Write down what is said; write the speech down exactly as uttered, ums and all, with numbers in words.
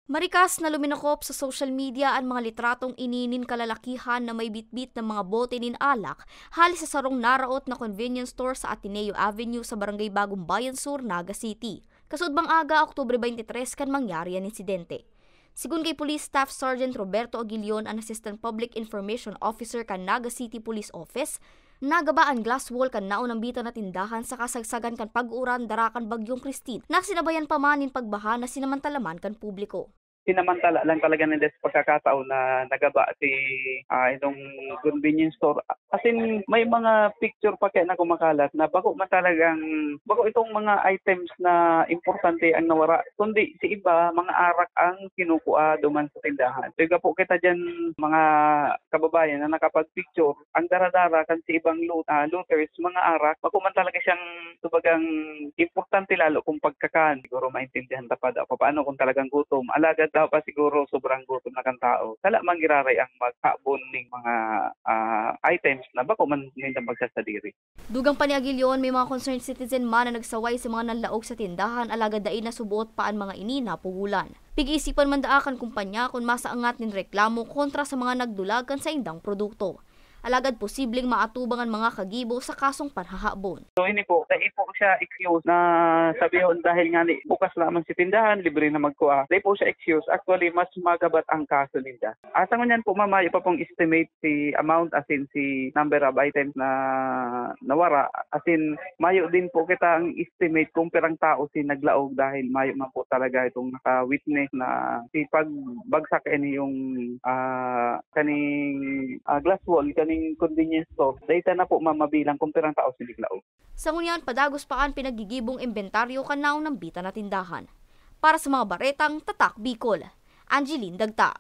Marikas na luminakop sa social media an mga litratong ini nin kalalakihan na may bitbit na mga bote nin alak hale sa sarong naraot na convenience store sa Ateneo Avenue sa Barangay Bagong Bayan Sur, Naga City. Kasudbang aga, Oktubre twenty-three, kan mangyari an insidente. Sigon kay Police Staff Sergeant Roberto Aguilion, an Assistant Public Information Officer kan Naga City Police Office, nagaba an glass wall kan naunambitan na tindahan sa kasagsagan kan pag-uran dara kan Bagyong Christine, na sinabayan pa man nin pagbaha na sinamantala man kan publiko. Sinamantala lang talaga ninda sa pagkakataon na nagaba si, ah, itong convenience store. As in, may mga picture pa kaya na kumakalat na bako man talagang, bako itong mga items na importante ang nawara, kundi si iba, mga arak ang kinukua duman sa tindahan. So, iga po kita dyan, mga kababayan na nakapag-picture, ang dara-dara kan si ibang lo-, ah, looters, mga arak, bako man talaga siyang, kumbagang, importante lalo kung pagkakan. Siguro maintindihan ta pa daw papaano kung talagang gutom. Alagad daw pa siguro sobrang gutom na kan tao. Sala man giraray ang maghabon ning mga, ah, items na bako man ninda magsasadiri. Dugang pa ni Aguilion, may mga concerned citizen man na nagsaway sa mga nanlaog sa tindahan, alagad dai na subuot pa an mga ini napugolan. Pig-iisipan man daa kan kumpanya kun masaangat nin reklamo kontra sa mga nagdulag kan saindang produkto. Alagad posibleng maatubang an mga kagibo sa kasong panhahabon. So, ini po, dai po siya excuse na sabihon dahil nga ni bukas lamang si tindahan, libre na magkuha. Dai po siya excuse. Actually, mas magabat ang kaso ninda. Asa ngunyan po, ma'am, mayo pa pong estimate si amount, as in si number of items na nawara. As in, mayo din po kita ang estimate kung pirang tao si naglaog dahil mayo man po talaga itong naka-witness na si pagbagsak ini yung, ah, kaning, ah, glass wall, kaning convenience store. Dai ta na po mamabilang kung pirang tao si naglaog. Sa ngunyan, padagos pa an pinaggigibong imbentaryo kan naunambitan na tindahan. Para sa mga baretang Tatak Bicol, Angeline Dagta.